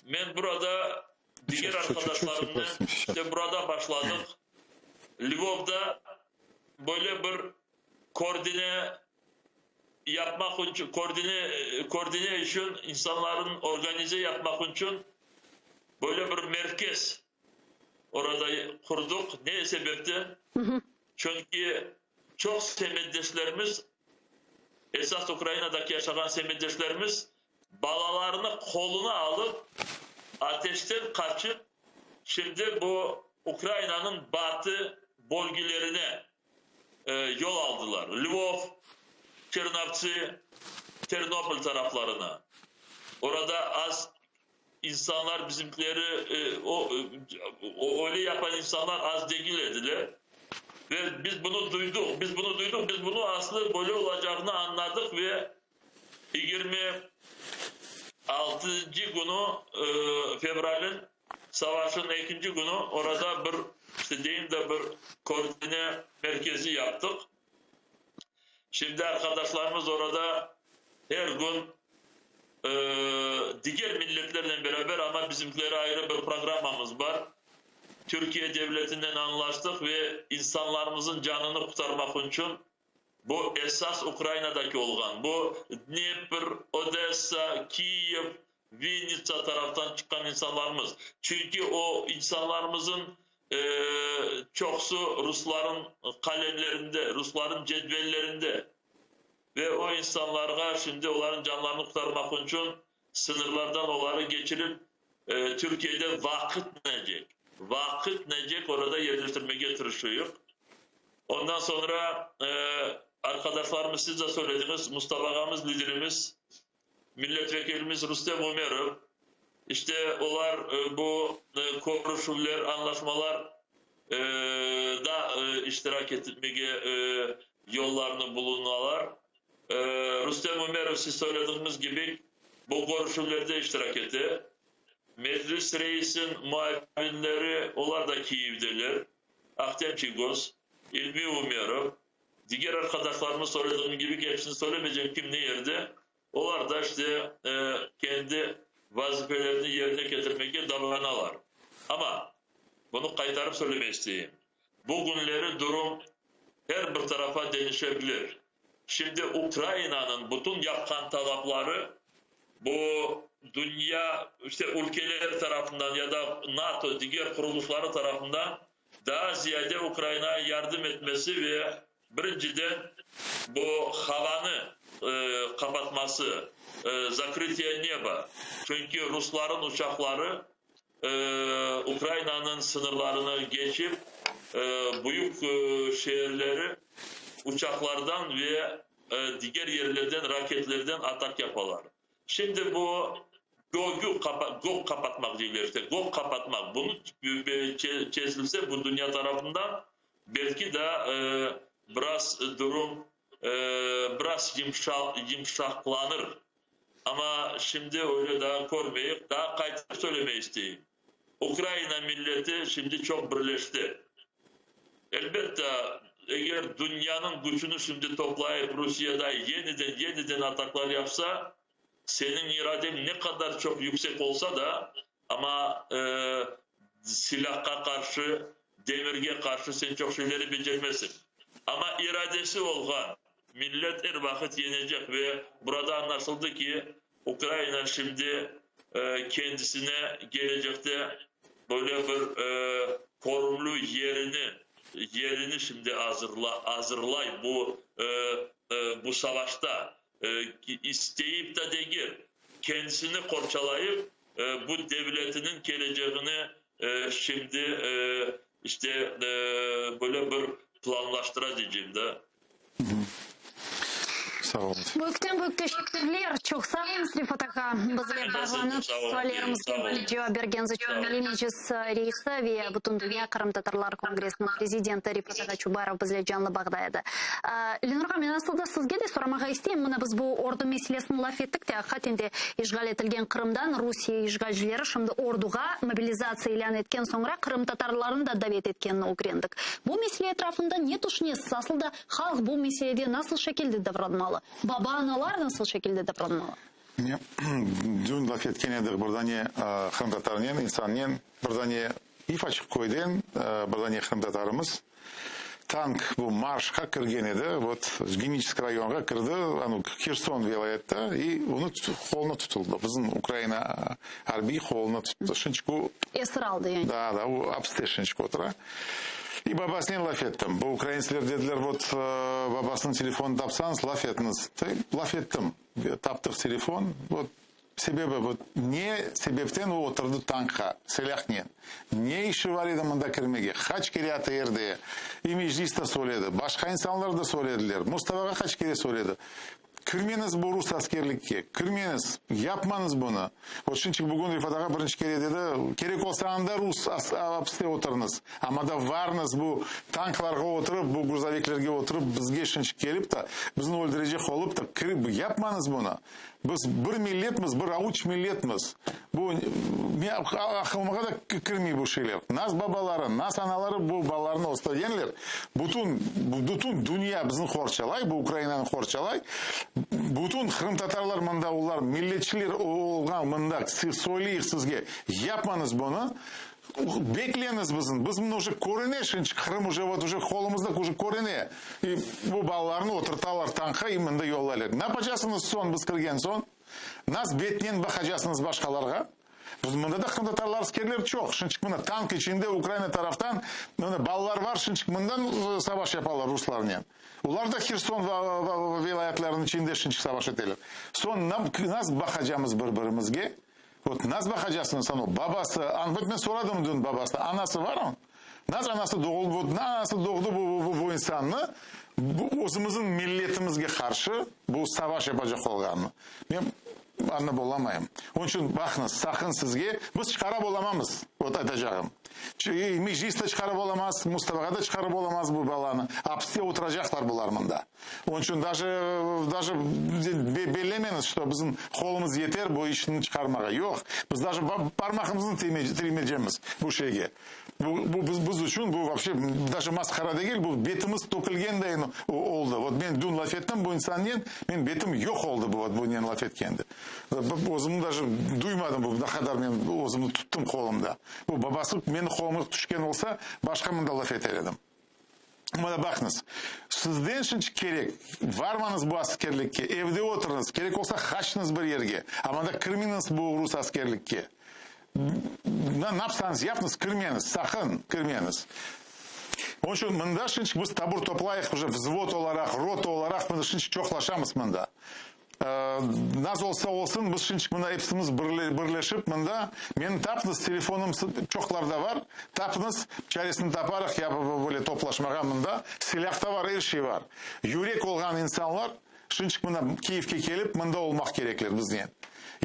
J: men burada diger arqadaşlarımnen, işte burada başladıq, Lvovda. böyle bir koordine yapmaq içün, koordine, koordine içün, insanların organize yapmaq içün böyle bir merkez orada qurduq. Ne sebepten? Çünki çoq semetdeşlerimiz, esas Ukrainadaki yaşağan semetdeşlerimiz balalarını qoluna alıp, ateşten qaçıp, şimdi bu Ukrainanıñ batı bölgelerine yol aldılar, Lvov, Çernovtsi, Ternopol taraflarına. Orada az insanlar bizimkileri, o, öyle yapan insanlar az degil ediler. Ve biz bunı duyduq, biz bunı duyduq, biz bunı aslı böyle olacağını añladıq ve 26-ncı künü fevralniñ savaşınıñ ekinci künü orada bir, işte deyim de, bir koordine merkezi yaptıq. Şimdi arqadaşlarımız orada er kün diger milletlernen beraber, amma bizimkileri ayrı bir programmamız bar, Türkiye devletinen añlaştıq ve insanlarımızın canını qurtarmaq içün Bu esas Ukrainadaki olğan, bu Dnepr, Odessa, Kiyev, Vinnitsa taraftan çıqqan insanlarımız. Çünki o insanlarımızın çoqusı rusların qalemlerinde, rusların cedvellerinde. Ve o insanlarğa şimdi olarnıñ canlarını qurtarmaq içün sıñırlardan oları keçirip, Türkiyede vaqıt necek, vaqıt necek orada yerleştirmege tırışıyıq. Ondan soñra, arqadaşlarımız, siz de söylediñiz, Mustafa ağamız, liderimiz, milletvekilimiz Rustem Umerov, işte olar bu körüşüvler, añlaşmalar da iştirak etmege yollarını bulunalar. Rustem Umerov, siz söylediğiniz kibi, bu körüşüvlerde iştirak ete. Meclis reisiniñ muavinleri, olar da Kiyevdeler, Ahtem Çiygoz, İlmi Umerov, diger arqadaşlarımız, söylediğim kibi, hepsini söylemeycem, kim ne yerde, olar da işte kendi vazifelerini yerine ketirmege davranalar. Amma, bunı qaytarıp söylemek isteyim, bu künleri durum er bir tarafa deñişe bilir. Şimdi Ukrainanıñ bütün yapqan talapları bu dünya, işte ülkeler tarafından ya da NATO diger qurulışları tarafından daa ziyade Ukrainağa yardım etmesi ve birinciden bu havanı qapatması, zakrıtiye neba, çünki rusların uçaqları Ukrainanıñ sıñırlarını geçip, büyük şeerleri uçaqlardan ve diger yerlerden raketlerden atak yapalar. Şimdi bu gögü gök qapatmaq deyler işte, gök qapatmaq, bunı çezilse bu dünya tarafından, belki de biraz durum biraz yımşaqlanır. Amma şimdi öyle daa körmeyik. Daa qaytıp söylemek isteyim, Ukraina milleti şimdi çoq birleşti. Elbette, eger dünyanıñ küçüni şimdi toplayıp Rusiyada yeniden, yeniden ataklar yapsa, seniñ iradeñ ne qadar çoq yüksek olsa da, amma silâhqa qarşı, demirge qarşı sen çoq şeyleri becermezsiñ. Amma iradesi olğan millet er vaqıt yenecek ve burada añlaşıldı ki, Ukraina şimdi kendisine gelecekte böyle bir körümli yerini, yerini şimdi azırla, azırlay bu, bu savaşta, isteyip de degil, kendisini qorçalayıp, bu devletiniñ keleceğini şimdi işte böyle bir planlaştıra diycem da.
I: Sağ oluñız.
H: Büyükten büyük teşekkürler. Çoq sağ oluñız, Refat ağa. Bizler bağlanıp, suallerimizge böyle cevap bergeniñiz içün Milliy Meclis reisi ve Bütündünya qırımtatarlar kongressiniñ prezidenti Refat ağa Çubarov bizle canlı bağda edi. Lenur ağa, men asıl da sizge de soramağa isteyim. Mına biz bu ordu meselesini laf ettik de, aqiqaten de işğal etilgen Qırımdan Rusiye işğalcileri şimdi orduğa mobilizatsiya ilân etken soñra qırımtatarlarnı da davet etkenini ögrendik. Bu mesele etrafında ne tüşünesiz? Asıl da halq bu meselede nasıl şekilde davranmalı? Baba-analar nasıl şekilde davranmalı?
I: Dün laf etken edik bir dane qırımtatarnen, insannen, bir dane İfaçıq köyden bir dane qırımtatarımız. Tank bu marşqa kirgen edi, vot, Geniçesk rayonğa kirdi, anu, Herson vilâyette, i onı qoluna tutuldı, bizim Ukraina arbiy qoluna tuttı. Şunçik o.
H: Esir aldı yani.
I: Da, da, o apiste şunçik otura. I babasınen laf ettim. Bu ukraintsler dediler, vot, babasınıñ telefonını tapsañız, laf etiñiz. Laf ettim. Taptıq telefon, vot, Sebebi bu, ne sebepten o oturdı tankqa, silâhnen? Ne işi bar edi mında kirmege? Qaç kere ATR-de, i Meclis de söyledi, başqa insanlar da söylediler, Mustafağa qaç kere söyledi, kirmeñiz bu rus askerlikke, kirmeñiz, yapmañız bunı. Vot şinçik bugün Refat ağa birinci kere dedi, kerek olsa anda rus apiste oturıñız, amma da varıñız bu tanklarğa oturıp, bu gruzoviklerge oturıp bizge şinçik kelip de, bizni öldürecek olıp da, kirip, yapmañız bunı. Biz bir milletmiz, bir avuç milletmiz. Bu, aqılımğa da kirmey bu şeyler. Nas babaları, nas anaları bu balalarını östürgenler. Bütün, bütün dünya bizni qorçalay, bu Ukrainanı qorçalay. Bütün qırımtatarlar mında, olar milletçiler olğan mında, söyleyik sizge, yapmañız bunı. Bekleñiz bizni, biz mına uje körüne şinçik, Qırım uje vot uje qolumızda uje körüne. I bu balalarnı oturtalar tankqa i mında yollaylar. Napacasıñız soñ biz kirgen soñ? Nas betnen baqacasıñız başqalarğa? Biz mında da qırımtatarlar askerler çoq. Şinçik mına tank içinde Ukraina taraftan mına balalar var şinçik mından savaş yapalar ruslarnen. Olar da Herson vilâyetleriniñ içinde şinçik savaş eteler. Soñ nas baqacamız bir-birimizge? Vot, naz baqacasıñ sen o, babası, an, vot men soradım dün babasına, anası varmı? Naz anası doğul, vot, na anası doğdı bu, bu, bu insannı, bu özümizin milletimizge qarşı bu savaş yapacaq olğanını. Men añlap olamayım. Onıñ içün baqıñız, saqın sizge, biz çıqarap olamamız, vot aytacağım. Meclis de çıqarıp olamaz, Mustafağa da çıqarıp olamaz bu balanı. Apiste oturacaqlar bular mında. Onıñ içün daje, daje bellemeñiz, şto bizim qolumız yeter bu işni çıqarmağa. Yoq, biz daje parmağımıznı tiymeycemiz bu şeyge. Bu, bu biz, biz içün bu vapşe daje masqara degil, bu betimiz tökülgenday oldı. Vot men dün laf ettim bu insannen, men betim yoq oldı bu, vot bunen laf etkende. Özümni daje duymadım bu, ne qadar men özümni tuttım qolumda. Bu babası meni qoluma tüşken olsa, başqa mında laf eter edim. Mına baqıñız, sizden şunçı kerek, varmañız bu askerlikke, evde oturıñız, kerek olsa qaçıñız bir yerge, amma da kirmeñiz bu rus askerlikke. Napsañız yapıñız, kirmeñiz, saqın kirmeñiz. Onıñ içün mında şunçı biz tabur toplayıq, uje vzvod olaraq, rota olaraq mında şunçı çoqlaşamız mında. Naz olsa olsun, biz şimdiki mında epsimiz birleşip mında, meni tapıñız, telefonım çoqlarda bar, tapıñız, çaresini taparıq ya böyle toplaşmağa mında, silâh da bar, er şey bar. Yürek olğan insanlar şimdiki mında Kiyevke kelip mında olmaq kerekler biznen.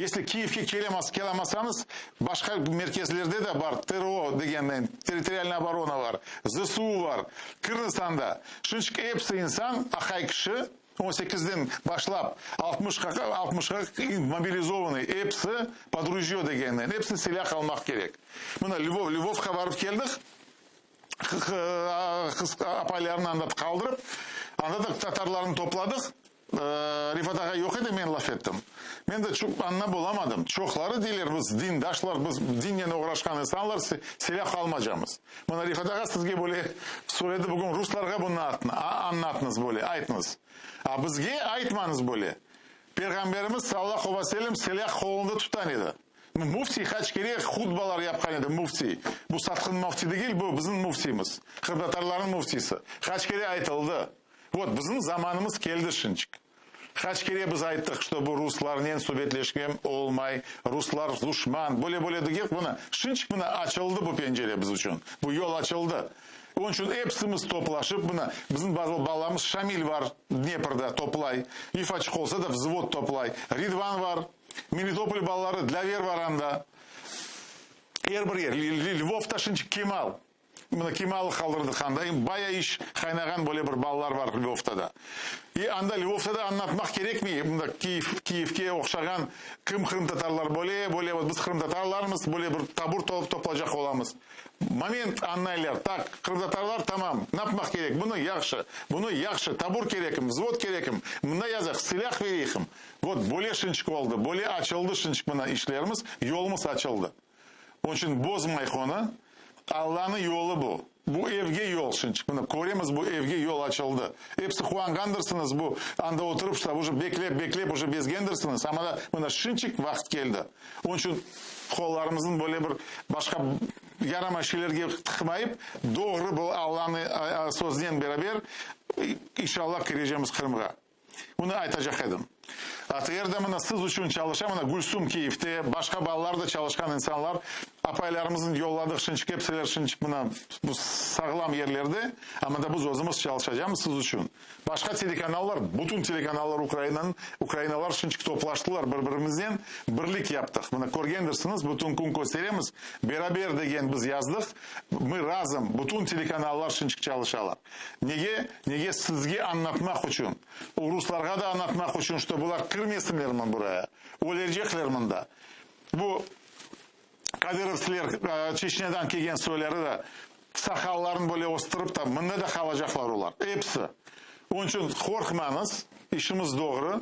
I: Esli Kiyevke kelemaz, kelamasañız, başqa merkezlerde de bar, TRO degen, territorialnaya oborona bar, ZSU bar, kiriñiz anda. Şimdiki epsi insan, aqay kişi, On sekizden başlap altmışqa, altmışqa mobilizovanıy, episi pod rujyo degenden, episi silâh almaq kerek. Mına Lvov, Lvovqa barıp keldik, qız apaylarnı anda qaldırıp, anda da tatarlarnı topladıq, Refat ağa yoq edi, men laf ettim. Men de çoq añlap olamadım. Çoqları deyler, biz dindaşlar, biz dinnen oğraşqan insanlar, silâh almacamız. Mına Refat ağa sizge böyle söyledi bugün, ruslarğa bunı añlatıñız böyle, aytıñız. A bizge aytmañız böyle. Peyğamberimiz sallallahu ve sellem silâh qolunda tutan edi. Müfti qaç kere hutbalar yapqan edi, müfti. Bu satqın müfti degil, bu bizim müftimiz, qırımtatarlarnıñ müftisi. Qaç kere aytıldı. Vot, bizim zamanımız keldi şinçik. Qaç kere biz ayttıq, şto bu ruslarnen subetleşmem olmay, ruslar duşman, böyle-böyle degek, mına, şinçik mına açıldı bu pencere biz içün, bu yol açıldı. Onıñ içün epsimiz toplaşıp, mına, bizim bazı balamız Şamil var Dneprda, toplay, ifaçıq olsa da vzvod toplay, Ridvan var, Melitopol balaları, Dlâver var anda, er bir yer, Lvovda şinçik Kemal. Mına Kemalnı qaldırdıq anda. Endi baya iş qaynağan böyle bir balalar var Lvovta da. E, anda Lvovta da añlatmaq kerekmey, mında Kiyev, Kiyevke oqşağan kim qırımtatarlar böyle, böyle, vot biz qırımtatarlarmız, böyle bir tabur toplacaq olamız. Moment añlaylar, tak, qırımtatarlar tamam, napmaq kerek, bunı yahşı, bunı yahşı, tabur kerekim, vzvod kerekim, mında yazıq, silâh vereyhim. Vot, böyle şınçık oldı, böyle açıldı şınçık mına işlerimiz, yolumız açıldı. Onıñ içün bozmayıq onı. Allanıñ yolu bu. Bu evge yol şinçik. Mına köremiz, bu evge yol açıldı. Episi quvanğandırsıñız bu, anda oturıp, şta, uje beklep, beklep uje bezgendirsiñiz, amma da mına şinçik vaqıt keldi. Onıñ içün qollarımıznı böyle bir başqa yaramay şeylerge tıqmayıp, doğru bu Allanıñ sözünen beraber, inşallah, kirecemiz Qırımğa. Bunı aytacaq edim. ATR de mına siz içün çalışa, mına Gülsüm Kiyevde, başqa balalar da çalışqan insanlar, apaylarımıznı yolladıq şinçik, epsiler şinçik mına bu sağlam yerlerde, amma da biz özümiz çalışacamız siz içün. Başqa telekanallar, bütün telekanallar Ukrainanıñ, ukrainalar şinçik toplaştılar bir-birimiznen, birlik yaptıq. Mına körgendirsiñiz, bütün kün kösteremiz, beraber degen biz yazdıq, mı razım, bütün telekanallar şinçik çalışalar. Nege? Nege sizge añlatmaq içün, uruslarğa da añlatmaq içün, şto bular kirmesinler mın buraya, ölecekler mında. Bu kadırovtsıler, Çeçnâdan kelgen soyları da saqallarını böyle östürip da mında da qalacaqlar olar, episi. Onıñ içün qorqmañız, işimiz doğru,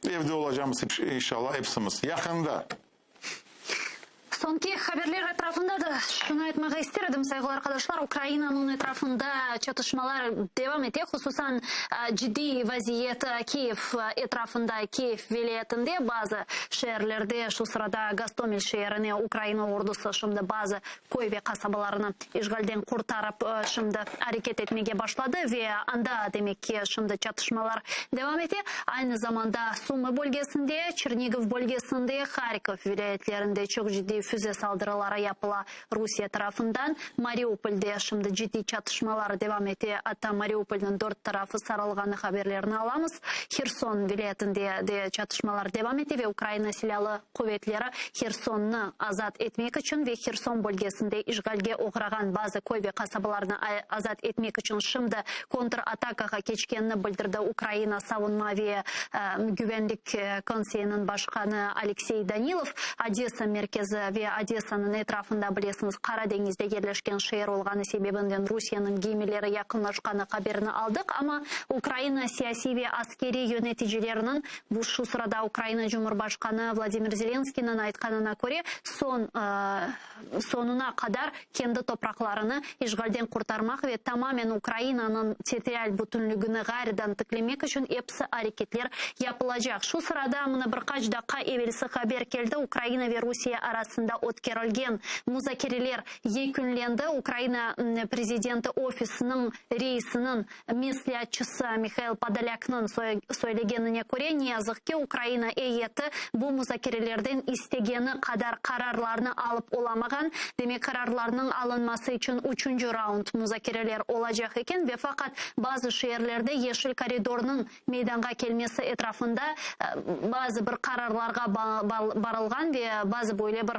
I: evde olacamız inşallah epsimiz, yaqında.
H: Soñki haberler etrafında da şunı aytmağa ister edim, sayğılı arqadaşlar, Ukrainanıñ etrafında çatışmalar devam ete, hususan ciddiy vaziyet Kiyev etrafında, Kiyev vilâyetinde bazı şeerlerde, şu sırada Gostomel şeerine Ukraina ordusı şimdi bazı köy ve qasabalarını işğalden qurtarıp, şimdi areket etmege başladı ve anda, demek ki, şimdi çatışmalar devam ete. Aynı zamanda Sumı bölgesinde, Çernigov bölgesinde, Harkov vilâyetlerinde çoq ciddiy füze saldırıları yapıla Rusiye tarafından. Mariupolde şimdi ciddiy çatışmalar devam ete, atta Mariupolniñ dört tarafı sarılğanı haberlerini alamız. Herson vilâyetinde de çatışmalar devam ete ve Ukraina silâlı quvetleri Hersonnı azat etmek içün ve Herson bölgesinde işğalge oğrağan bazı köy ve qasabalarnı azat etmek içün şimdi kontratakağa keçkenini bildirdi Ukraina savunma ve güvenlik konseyiniñ başqanı Aleksey Danilov. Odesa merkezi ve Odesanıñ etrafında, bilesiñiz, Qara deñizde yerleşken şeer olğanı sebebinden Rusiyeniñ gemileri yaqınlaşqanı haberini aldıq, amma Ukraina siyasiy ve askeriy yöneticileriniñ Bu şu sırada Ukraina Cumhurbaşqanı Vladimir Zelenskıynıñ aytqanına köre, soñ soñuna qadar kendi topraqlarını işğalden qurtarmaq ve tamamen Ukrainanıñ territorial bütünligini ğayrıdan tiklemek içün episi areketler yapılacaq. Şu sırada mına bir qaç daqqa evelsi haber keldi, Ukraina ve Rusiye arasında ötkerilgen muzakereler yekünlendi. Ukraina prezidenti ofisiniñ reisiniñ Mesleatçısı Mihail Podolâknıñ söylegenine köre, ne yazıq ki, Ukraina eyyeti bu muzakerelerden istegeni qadar qararlarnı alıp olamağan. Demek, qararlarnıñ alınması içün üçünci raund muzakereler olacaq eken ve faqat bazı şeerlerde yeşil koridornıñ meydanğa kelmesi etrafında bazı bir qararlarğa barılğan ve bazı böyle bir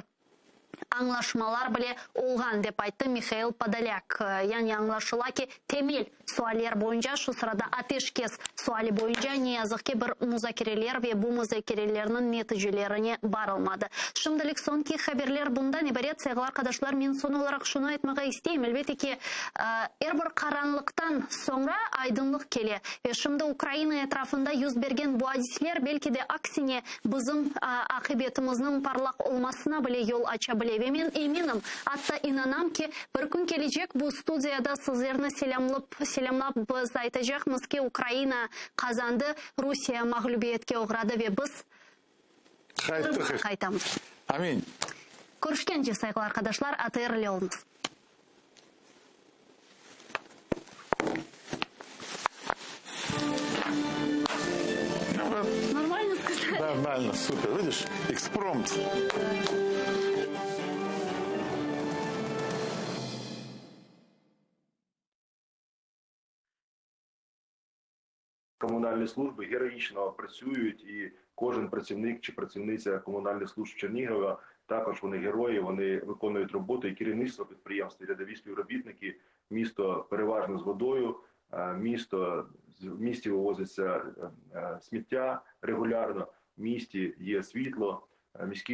H: añlaşmalar bile olğan, dep ayttı Mihail Podolâk. Yani añlaşıla ki, temel sualler boyunca, şu sırada ateşkes suali boyunca, ne yazıq ki, bir muzakereler ve bu muzakerelerniñ neticelerine barılmadı. Şimdilik soñki haberler bundan ibaret, sayğılı arqadaşlar. Men soñ olaraq şunı aytmağa isteyim, elbette ki, er bir qaranlıqtan soñra aydınlıq kele ve şimdi Ukraina etrafında yüz bergen bu adisler, belki de, aksine, Bizim aqibetimizniñ parlaq olmasına bile yol aça bile. Ve men eminim, atta inanam ki, bir kün kelecek, bu studiyada sizlerni selâmlıp, selâmlap biz aytacaqmız ki, Ukraina qazandı, Rusiye mağlübiyetke oğradı ve biz Qırımğa qaytamız.
I: Amin.
H: Körüşkence, sayğılı arqadaşlar, ATR ile oluñız. Нормально сказали?
I: Нормально, супер. Видишь, экспромт.
K: Комунальні служби героїчно працюють, і кожен працівник чи працівниця комунальних служб Чернігова також вони герої, вони виконують роботу і керівництво підприємств, і рядові співробітники. Місто переважно з водою, е, місто в місті вивозиться е, сміття регулярно, в місті є світло, е, міський.